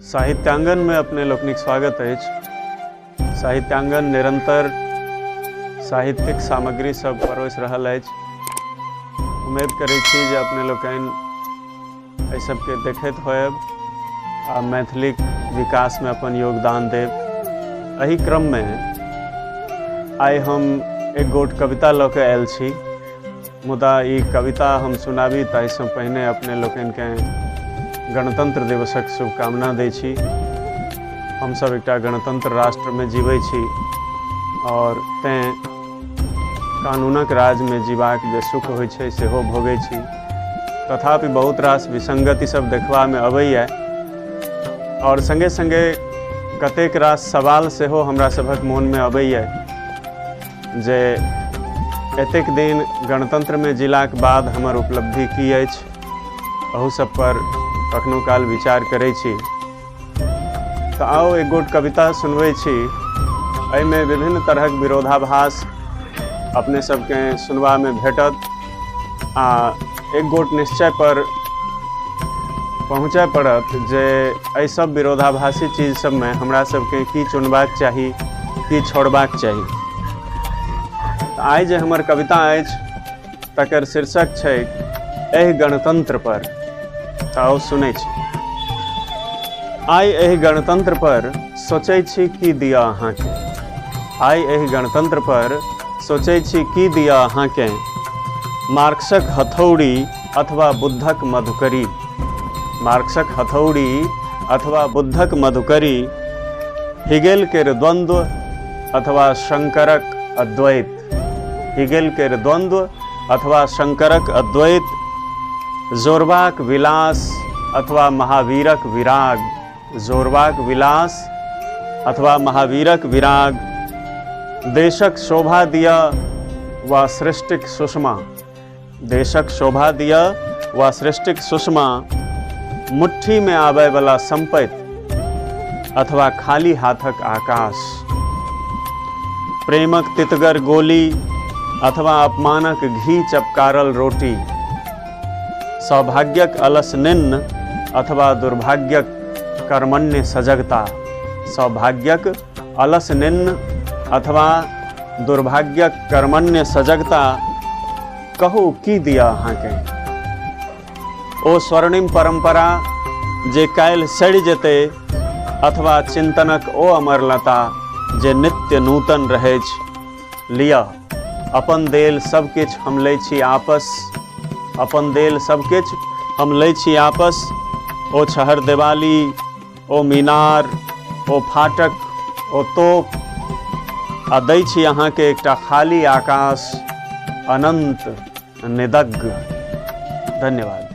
साहित्यांगन में अपने लोकनिक स्वागत अछि। साहित्यांगन निरंतर साहित्यिक सामग्री सब परोसि रहल अछि। उम्मीद करै छी जे अपने लोकनि एहि सबके देखैत होयब आ मैथिलीक विकासमे अपन योगदान देब। एहि क्रममे आइ हम एक गोट कविता लऽ कऽ आयल छी, मुदा ई कविता हम सुनाबी ताहिसँ पहिने अपने लोकनिकेँ गणतंत्र दिवसक शुभकामना दै छी। हमसब एकटा गणतंत्र राष्ट्रमे जीबै छी आओर तैँ कानूनक राजमे जीबाक जे सुख होइ छै सेहो भोगै छी। तथापि बहुत रास विसंगति सब देखबामे अबैए आओर सङ्गे सङ्गे कतेक रास सवाल सेहो हमरा सभक मोनमे अबैए जे एतेक दिन गणतंत्रमे जीलाक बाद हमर उपलब्धि की अछि। अहू सब पर कखनो काल विचार करै छी। तऽ आउ एक गोट कविता सुनबै छी। एहिमे विभिन्न तरहक विरोधाभास अपने सबके सुनबामे भेटत आ एक गोट निश्चय पर पहुँचय पड़त जे एहि सब विरोधाभासी चीज सबमे हमरा सबके की चुनबाक चाही, की छोड़बाक चाही। तऽ आइ जे हमर कविता अछि तकर शीर्षक छै एहि गणतंत्र पर। तऽ आउ सुनै छी। आइ एहि गणतंत्र पर सोचै छी की दिअ अहाँके, आइ एहि गणतंत्र पर सोचै छी की दिअ अहाँके, मार्क्सक हथौड़ी अथवा बुद्धक मधुकरी, मार्क्सक हथौड़ी अथवा बुद्धक मधुकरी, हिगेल केर द्वंद्व अथवा शंकरक अद्वैत, हिगेल केर द्वंद्व अथवा शंकरक अद्वैत, जोरबाक विलास अथवा महावीरक विराग, जोरबाक विलास अथवा महावीरक विराग, देशक शोभा दिया वा सृष्टिक सुषमा, देशक शोभा दिया वा सृष्टिक सुषमा, मुट्ठी में आबै वाला संपत्ति अथवा खाली हाथक आकाश, प्रेमक तितगर गोली अथवा अपमानक घी चपकारल रोटी, सौभाग्यक अलस निन्न अथवा दुर्भाग्यक कर्मण्य सजगता, सौभाग्यक अलस निन्न अथवा दुर्भाग्यक कर्मण्य सजगता, कहू की दिया अहाँके। ओ स्वर्णिम परंपरा जे काल्हि सड़ि जेतै अथवा चिंतनक ओ अमरलता जे नित्य नूतन रहैछ। लिअ अपन देल सब किछु हम लै छी आपस, अपन देल सब किछु हम लै छी आपस, ओ छहर देवाली, ओ मीनार, ओ फाटक, ओ तोप, आ दै छी अहाँके एकटा खाली आकाश अनंत निदग्ग। धन्यवाद।